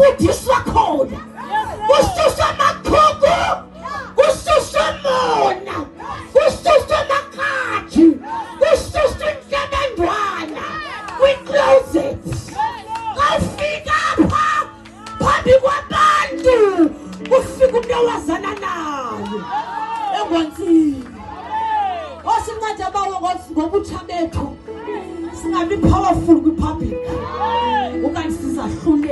kufundiswa khona, kususwa amakhuku, kususwa mona, kususwa amakhaji, kususwa inhlebendwana kwi-closet. Kawufika apha phambi kwabantu, kufika umuntu owazana naye engwantsini. Osincede bawo ngobutsha bethu, singabi powerful kwi-public, ukanti sizahlulile.